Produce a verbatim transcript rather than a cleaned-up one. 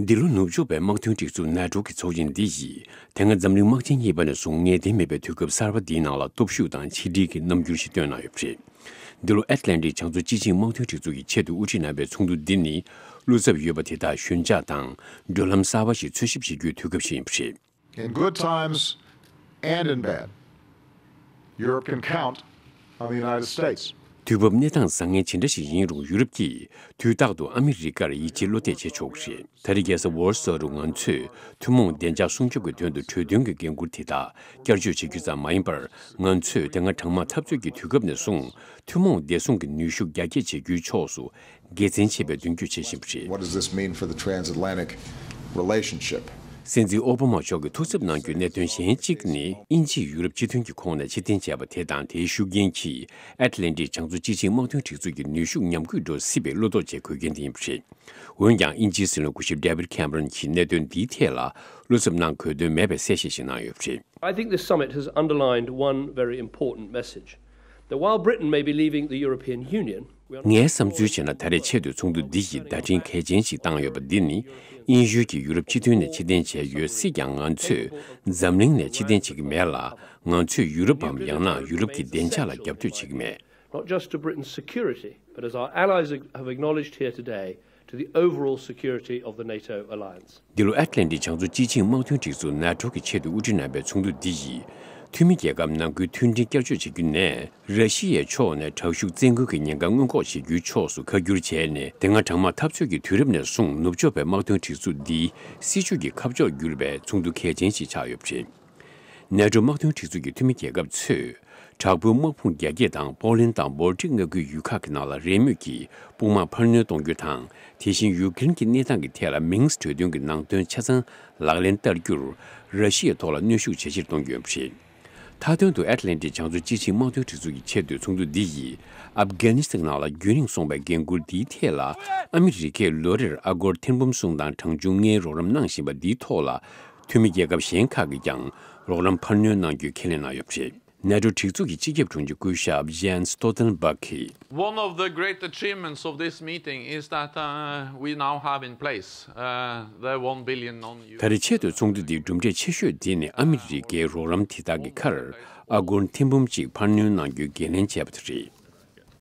འདི་ལོ་ནུབ་ཕྱོགས་པའི་དམག་དོན་སྒྲིག་འཛུགས་ནེ་ཊོ་གི་ཚོགས་ཆེན་འདི་ཡིས་དེ་སྔ་འཛམ་གླིང་དམག་ཆེན་གཉིས་པ་ནས་བཟུང་ངེས་གཏན་མེད་པའི་དུས་སྐབས་གསར་པ་འདིའི་ནང་ལ་སྟོབས་ཤུགས་དང་ཆིག་སྒྲིལ་གྱི་རྣམ་འགྱུར་ཞིག་སྟོན་གནང་ཡོད་པ་རེད། འདི་ལོ་ཨེཊ་ལན་ཊིག་བྱང་མཚོ་སྤྱི་ཆིངས་དམག་དོན་སྒྲིག་འཛུགས་ཀྱིས་ཆེད་དུ་དབུ་ཁྲིད་གནང་པའི་ཚོགས་འདུ་འདི་ནི་བློ་འཚབ་ཡོད་པ་དེ་དག་ཞོད་འཇགས་དང་བགྲོད་ལམ་གསར་པ་ཞིག་འཚོལ་ཞིབ་བྱེད་རྒྱུའི་དུས་སྐབས་ཤིག་ཡིན་པ་རེད། In good times and in bad, Europe can count on the United States. དུས་བབ་གནས་སྟངས་བཟང་ངན་ཇི་འདྲ་ཞིག་ཡིན་རུང་ཡུ་རོབ་ཀྱིས་དུས་རྟག་ཏུ་ཨ་མི་རི་ཀར་ཡིད་ཆེས་བློ་གཏད་བྱེད་ཆོག་གི་རེད། ད་རེས་རྒྱལ་ས་ཝོར་སོ་རུ་ང་ཚོས་ཐུན་མོང་བདེ་འཇགས་སྲུང་སྐྱོབ་ཀྱི་དོན་དུ་གྲོས་མཐུན་གྱི་འགན་འཁུར་དེ་དག་བསྐྱར་བཅོས་བྱེད་རྒྱུ་ཙམ་མ་ཡིན་པར། ང་ཚོས་དེ་སྔ་གྲང་དམག་འཐབ་རྩོད་ཀྱི་དུས་སྐབས་ནས་བཟུང་ཐུན་མོང་བདེ་སྲུང་གི་ནུས་ཤུགས་རྒྱ་སྐྱེད་བྱེད་རྒྱུའི་ཕྱོགས་སུ་དགེ་མཚན་ཆེ་བའི་མདུན་སྐྱོད་བྱེད་བཞིན་པ་རེད། What does this mean for the transatlantic relationship? སྲིད་འཛིན་ཨོ་བྷ་མ་མཆོག་གིས་ཐུགས་འཚབ་གནང་རྒྱུའི་གནད་དོན་གཞན་གཅིག་ནི། དབྱིན་ཇིས་ཡུ་རོབ་སྤྱི་མཐུན་གྱི་ཁོངས་ནས་ཕྱིར་འཐེན་བྱས་པ་དེ་དང་། དེའི་ཤུགས་རྐྱེན་གྱིས་ཨེཊ་ལན་ཊིག་བྱང་མཚོ་སྤྱི་ཆིངས་དམག་དོན་སྒྲིག་འཛུགས་ཀྱི་ནུས་ཤུགས་ཉམས་རྒུད་འགྲོ་སྲིད་པའི་བློ་དོགས་བཅས་འཁོད་མཁན་དེ་ཡིན་པ་རེད། འོན་ཀྱང་། དབྱིན་ཇིའི་སྲིད་བློན་སྐུ་ཞབས་David Cameron གྱིས་གནད་དོན་འདིའི་ཐད་ལ་བློ་འཚབ་གནང་དགོས་དོན་མེད་པའི་གསལ་བཤད་ཞིག་གནང་ཡོད་པ་རེད། I think this summit has underlined one very important message, that while Britain may be leaving the European Union, we are ངའི་བསམ་ཚུལ་བྱས་ན། ད་རེས་ཆེད་དུ་ཚོགས་འདུ་འདི་ཡིས་བརྡ་འཕྲིན་གལ་ཆེན་ཞིག་བཏང་ཡོད་པ་འདི་ནི། དབྱིན་ཡུལ་གྱིས་ཡུ་རོབ་སྤྱི་མཐུན་ནས་ཕྱིར་འཐེན་བྱས་ཡོད་སྲིད་ཀྱང་། ང་ཚོས་འཛམ་གླིང་ནས་ཕྱིར་འཐེན་བྱེད་ཀྱི་མེད་ལ། ང་ཚོས་ཡུ་རོབ་བམ་ཡང་ན་ཡུ་རོབ་ཀྱི་བདེ་འཇགས་ལ་རྒྱབ་གཏོད་བྱེད་ཀྱི་མེད། Not just to Britain's security, but as our allies have acknowledged here today, to the overall security of the NATO alliance. འདི་ལོ་ཨེཊ་ལན་ཊིག་བྱང་མཚོ་སྤྱི་ཆིངས་དམག་དོན་སྒྲིག་འཛུགས་ནེ་ཊོ་གིས་ཆེད་དུ་དབུ་ཁྲིད་གནང་པའི་ཚོགས་འདུ་འདི་ཡིས། འཐུས་མི་རྒྱལ་ཁབ་ནང་ཁུལ་མཐུན་སྒྲིལ་བསྐྱར་བཅོས་བྱེད་རྒྱུ་ནས། ར་ཤི་ཡའི་ཕྱོགས་ནས་དྲག་ཤུགས་བཙན་རྒོལ་གྱི་ཉེན་ཁ་སྔོན་འགོག་བྱེད་རྒྱུའི་ཕྱོགས་སུ་ཁ་བསྒྱུར་བྱས་ནས། དེ་སྔ་གྲང་དམག་འཐབ་རྩོད་ཀྱི་དུས་རབས་ནས་བཟུང་ནུབ་ཕྱོགས་པའི་དམག་དོན་སྒྲིག་འཛུགས་འདི་སྲིད་ཇུས་ཀྱི་ཁ་ཕྱོགས་བསྒྱུར་བའི་ཚོགས་འདུ་གལ་ཆེན་ཞིག་ཆགས་ཡོད་པ་རེད། ནེ་ཊོ་དམག་དོན་སྒྲིག་འཛུགས་ཀྱི་འཐུས་མི་རྒྱལ་ཁབ་ཚོས། དྲག་པོའི་དམག་དཔུང་རྒྱ་སྐྱེད་དང་། པོ་ལན་དང་བོལ་ཊིག་མངའ་ཁུལ་ཡུལ་ཁག་གི་ནང་ལ་རེས་མོས་ཀྱིས་དཔུང་དམག་འཕར་སྣོན་གཏོང་རྒྱུ་དང་། དེ་བཞིན་ཡུ་ཀེ་རེན་གྱི་གནས་སྟངས་ཀྱི་ཐད་ལ་མིང་སི་གྲོས་མཐུན་གྱི་ནང་དོན་ཆ་ཚང་ལག་ལེན་བསྟར་རྒྱུར། ར་ཤི་ཡའི་ཐོག་ལ་གནོན་ཤུགས་ཇེ་ཆེར་གཏོང་རྒྱུ་ཡིན་པ་རེད། མཐའ་དོན་དུ་ཨེཊ་ལན་ཊིག་བྱང་མཚོ་སྤྱི་ཆིངས་དམག་དོན་སྒྲིག་འཛུགས་ཀྱི་ཆེད་དུ་ཚོགས་འདུ་འདི་ཡིས། ཨབ་གྷ་ནི་སི་ཐན་ནང་ལ་རྒྱུན་རིང་སོང་བའི་འགན་འཁུར་འདིའི་ཐད་ལ། ཨ་མི་རི་ཀས་ལོ་རེར་ཨ་སྒོར་ཐེར་འབུམ་གསུམ་དང་གྲངས་ཆུང་ལྔའི་རོགས་རམ་གནང་བཞིན་པ་འདིའི་ཐོག་ལ། འཐུས་མི་རྒྱལ་ཁབ་གཞན་ཁག་གིས་ཀྱང་རོགས་རམ་འཕར་སྣོན་གནང་རྒྱུའི་ཁས་ལེན་གནང་ཡོད་པ་རེད། ནེ་ཊོ་སྒྲིག་འཛུགས་ཀྱི་སྤྱི་ཁྱབ་དྲུང་ཆེ་སྐུ་ཞབས་Jens Stoltenberg གིས། One of the great achievements of this meeting is that, uh, we now have in place, uh, the one billion non-U S ད་རེས་ཆེད་དུ་ཚོགས་འདུ་འདིའི་གྲུབ་འབྲས་ཆེ་ཤོས་དེ་ནི་ཨ་མི་རི་ཀའི་རོགས་རམ་དེ་དག་གི་ཁར་ཨ་སྒོར་ཐེར་འབུམ་གཅིག་འཕར་སྣོན་གནང་རྒྱུའི་འགན་ལེན་བྱས་པ་དེ་རེད།